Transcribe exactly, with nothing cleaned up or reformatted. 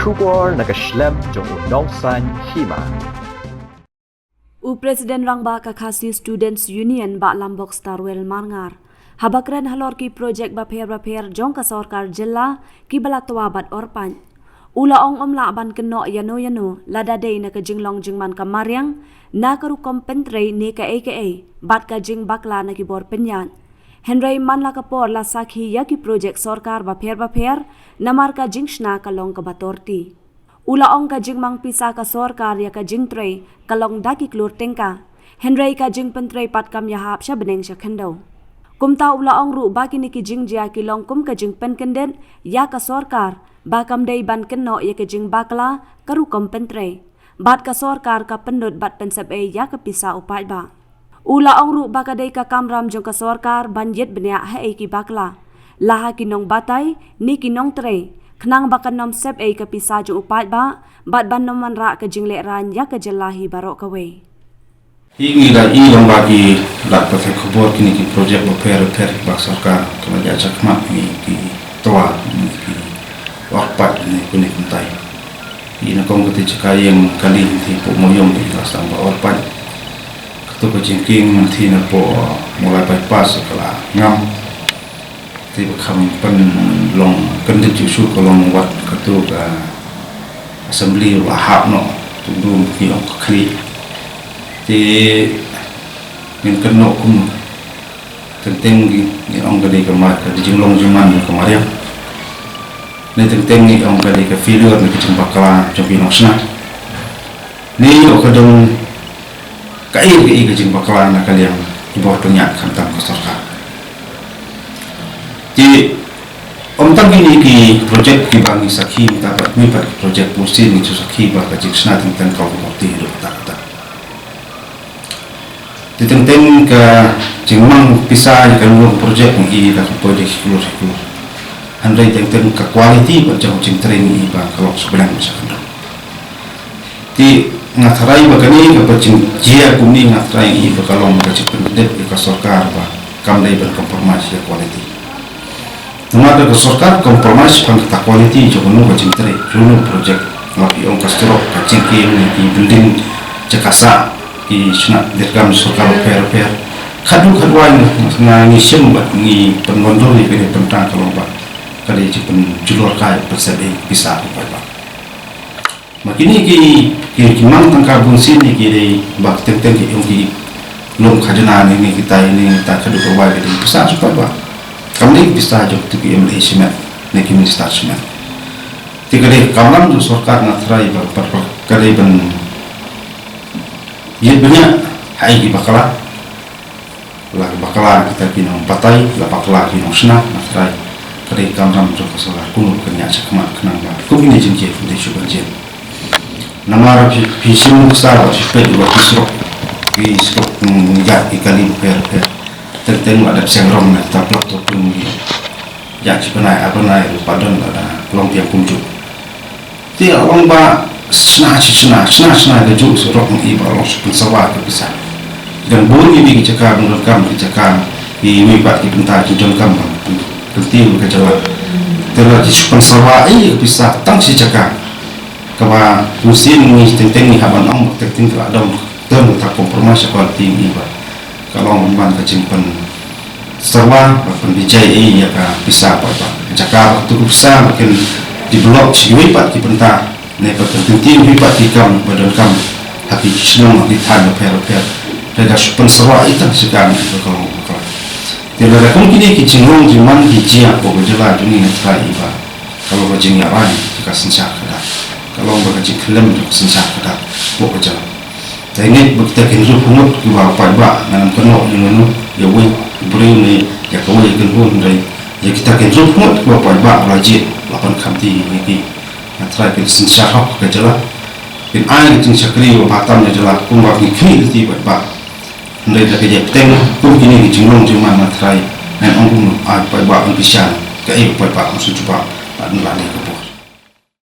Khubor na ka shlem jong u Nongsaiñ Hima. U President Rangbah ka Khasi Students Union, Bah Lambok Starwell Marngar, haba kren halor ki projek bapher bapher jong ka sorkar jylla kiba la twa bad orpait, u la ong ym lah ban kynnoh ïano ïano lada dei na ka jinglong jingman ka mariang, na ka rukom pyntrei ne kaei kaei, bad ka jingbakla na ki bor pynïaid. Hynrei man la ka por la sakhi ïa ki projek sorkar bapher bapher, namar ka jingshna ka long kaba torti. U la ong ka jingmang pisa ka sorkar ïa ka jingtrei ka long da ki klur tyngka, hynrei ka jingpyntrei pat kam ïahap sha bneng sha khyndew. Kumta u la ong ruh ba kine ki jingjia ki long kum ka jingpynkyndit ïa ka sorkar ba kam dei ban kynnoh ïa ka jingbakla ka rukom pyntrei, bad ka sorkar ka pynlut bad pynsep ei ïa ka pisa u paidbah. U la ong ruh ba ka dei ka kamram jong ka sorkar ban ïit bniah ha ei ki bakla, la ha ki nongbatai ne ki nongtrei, khnang ba kan ym sep ei ka pisa jong u paidbah, bad ban ym wanrah ka jinglehrain ïa ka jylla hi baroh kawei. Hi ngi da i long ba ki lad pathai khubor kine ki projek bapher bapher ba sorkar ka la ïa shakmat ngi ki twa ngi ki orpait ne kine kumtai. I na kong kati chaka ïeng kali ngi ti pu moyong ngi la sdang ba orpait. Katu ka jingkieng ngi ti na po Mawlai bypass ka la ngam. Te ba kham pynlong kyndit shuh shuh ka long wat katu ka assembly la hap noh tu dum ki ong ka khlieh. Te ngin kynnoh kum teng teng ngi ong ka dei ka mar ka dei jinglong jingman ka mariang. Ne teng teng ngi ong ka dei ka failure ne ka jingbakla jong ki nongshna. Ne ïoh ka dong kaei kaei ka jingbakla na ka liang ki bor pynïaid khamtam ka sorkar. Te ym tang kine ki projek kiba ngi sakhi mynta bad ngi pat ki projek bunsien ngi ju sakhi ba ka jingshna teng teng ka bor ti ruh kata kata. Te teng teng ka jingmang pisa ïa ka long projek ngi i ka ka projek hi klur hi klur. Hynrei teng teng ka quality ba jong jingtrei ngi i ba ka long shu bneng sha khyndew. Te nga tharai ba kane kaba jingjia kumne nga tharai i ba ka long ka jingpyndep ïa ka sorkar ba kam dei ban compromise ïa quality. Namar da ka sorkar compromise pan kata quality jong kano ka jingtrei, jong kano project, nga phi ong ka surok, ka jingkieng, ki building, jaka sah, ki shnat dirkam sorkar bapher bapher. Khadduh khadwai nga ngi shem bad ngi pynwandur ïa kane, pyntrang ka long ba ka dei jingpynjulor kai, pynsep ei pisa u paidbah. Ma kine ki, ki, ki mang tangka bun sien ne ki dei ba teng teng ki ong ki lum khajna ne, ne kitai ne kitai ka dei ka wai ka dei pisa shu pat ba. Kam dei pisa jong tu ki M L A shimet ne ki minister shimet. Te ka dei kamram jong sorkar nga tharai ba, ba, ba ka dei ban ïa bniah ha ei ki bakla. La bakla kita ki nongbatai, la bakla ki nongshna, nga tharai ka dei kamram jong ka sorkar kumno kan ïa shakmat khnang ba kum kine jingkit dei shu ban jin. Namar phi, phi shim nuksa ba phi peit ba ki surok, ki surok, mm, ïa ki kali bapher bapher. Teng teng la dep seng rong na kita plot to pun ngi. Ïa ki bnai ar bnai ruh pat don la da long biang kumjuh. Te long ba shna shi shna, shna shna ka juh surok ngi ba long shu pynsawa ka pisa. Dang bun ngi ki jaka ban donkam, ki jaka kiwei pat ki bynta ki donkam ban pyntiew ka jaka. Te la ki shu pynsawa ei ka pisa tang shi jaka. Kaba bun sien ngi teng teng ngi hap ban ong teng teng ka la dang don ka compromise ka quality ngi ba ka long ban ka jingpyn sarwa ba pynbijai ei ïa ka pisa pat ba jaka ba tu ka pisa ba kin develop shi wei pat ki bynta ne ba pynkyntiew wei pat ki kam ba donkam ha ki shnong ha ki thaiñ bapher bapher. Te da shu pynsarwa ei tang shi kam ba ka long ba ka. Te lada kum kine ki jinglong jingman ki jia hapoh ka jylla jong ngi, nga tharai ba ka long ka jingïarai jong ka synshar khadar, ka long ba ka jingkhyllem jong ka synshar khadar hapoh ka jylla. Te ngeit ba kita ki hynriew phew ngut kiba paidbah, ngan ym kynnoh ïa uno ïa uwei u briew ne ïa kawei ka kynhun, hynrei ïa kita ki hynriew phew ngut kiba paidbah la jied, la pan khamti ïa ki. Nga tharai kin synshar hok ka jylla, kin ai ka jingshakri ba bha tam ïa ka jylla kumba ki khmih lynti paidbah. Hynrei da ka jingpyrshang kum kine ki jinglong jingman, nga tharai ngan ong kumno, ai paidbah ban pynshai kaei ba paidbah ban sngewthuh ba ban leh ka